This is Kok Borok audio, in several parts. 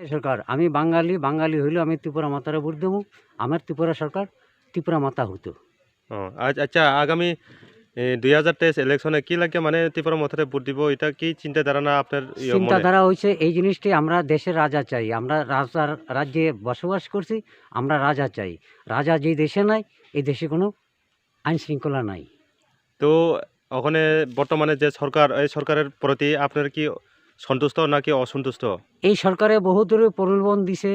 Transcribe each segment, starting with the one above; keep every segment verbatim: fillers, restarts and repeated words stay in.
সরকার, আমি বাঙালি, বাঙালি হইলেও আমি ত্রিপুরা মাতারে ভোট দেবো। আমার ত্রিপুরা সরকার, ত্রিপুরা মাতা হতো। ও, আচ-, আচ্ছা, আগামী, এ, দুই হাজার তেইশ ইলেকশনে কি লাগে, মানে, ত্রিপুরা মাতারে ভোট দিব, এটা কি চিন্তাধারা না আপনার ইয়ে মনে? চিন্তাধারা হইছে এই জিনিসটি, আমরা দেশের রাজা চাই, আমরা রাজার রাজ্যে বসবাস করছি, আমরা রাজা চাই। রাজা যে দেশে নাই, এই দেশে কোনো আইন শৃঙ্খলা নাই। তো ওখানে বর্তমানে যে সরকার, এই সরকারের প্রতি আপনার কি সন্তুষ্ট নাকি অসন্তুষ্ট? এই সরকারে বহুত দূরে প্রলোভন দিছে,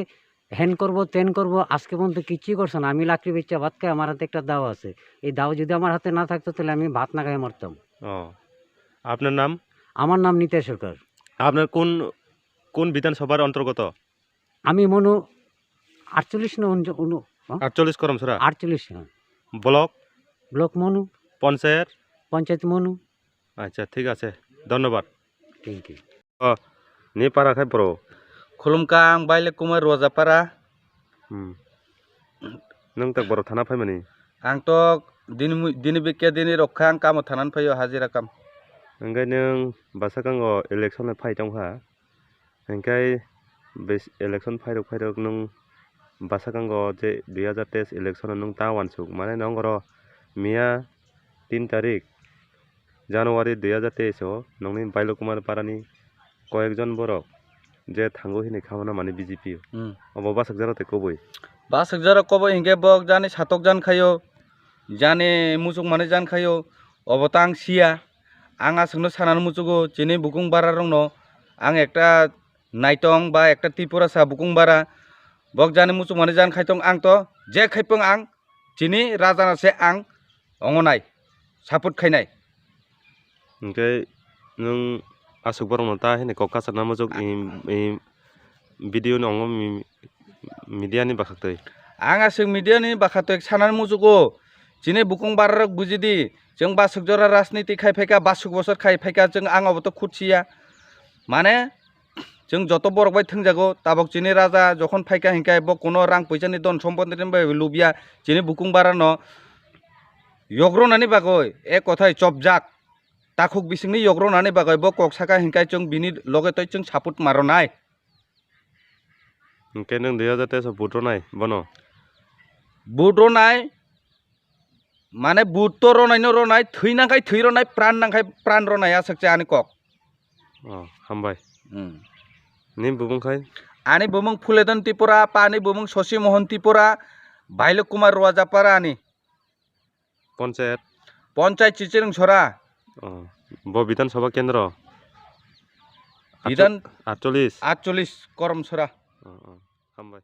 হেন করব, তেন করব, আজকে পর্যন্ত কিচ্ছু করছে না। আমি লাকড়ি বেচা ভাত খাই, আমার হাতে একটা দাও আছে। এই দাও যদি আমার হাতে না থাকতো, তাহলে আমি ভাত না খাই মরতাম। ও, আপনার নাম? আমার নাম নিতাই সরকার। আপনার কোন, কোন বিধানসভার অন্তর্গত? আমি মনু আটচল্লিশ নং উনজ-, উনু-, হ্যাঁ? আটচল্লিশ করমছড়া? আটচল্লিশ, হ্যাঁ। ব্লক? ব্লক মনু। পঞ্চায়েত? পঞ্চায়েত মনু। আচ্ছা, ঠিক আছে, ধন্যবাদ। Thank you. O, ni para khai bro? Khulumkha, ang Bailek Kumar Rojapara. Hmm. Nwng tak boro thana phaimani? Ang to dini mui-, dini bikya dini rokha ang kamo thanan phaio hajira kam. Hwnkhe nwng bwswkango election phai tongkha. Hwnkhe bes-, election phairok phairok nwng bwswkango je dui hazar teis election o nwng ta uansuk mane nwng oro miya tin tarik January dui hazar teis o nokni Bailok Kumar parani koyekjon borok je thango hini khamana mani B J P o. Hmm. Obo bwsakjaro tei kubui. Bwsakjaro kubui hinkhe bo jani satok jan khaio, jani muchuk mani jan khaio, obo ta ang siya. Ang aswkno sanani muchugo chini bukung bara rokno ang ekta naitong ba ekta Tripurasa bukung bara bok jani muchuk mani jan khaitong ang to je khaipung ang chini rajana se ang ongo nai, support khainai. Hwnkhe nwng aswk borokno ta hini kok kasarna muchuk, i, i video ni ongo mi-, media ni bwkhaktwi. Ang aswk media ni bwkhaktwi sanani muchugo, chini bukung bararok bujidi, chwng baswk jora rajniti khai phaikha, baswk bosor khai phaikha, chwng ang obo to khut siya. Mane, Chwng joto borok bai thwngjago, tabok chini raja jokhon phaikha hinkhe bo kuno rang puisani don sompotini bai lubya, chini bukung barano yokronani bagwi ek kothai chopjak, takhuk bisingni yokronani bagwi bo kok saka hinkhe chwng bini loge tei chwng support ma rwnai. Hinkhe nwng dui hazar teis o vote rwnai bono? Vote rwnai, mane vote to rwnai no rwnai, thwi nangkhai thwi rwnai, pran nangkhai pran rwnai, aswk se ani kok. Oh, hambai. Hmm. Ni bumung khai? Ani bumung Phuledon Tripura, pa ani bumung Shashi Mohan Tripura, Bailok Kumar Rojapara ani. Ponchayat? Ponchayat Chichirungsora. Oh, bo Bidhan Sabha Kendro? Bidhan Atcho-, atcholish? Atcholish, Koromsora. Oh, oh, hambai.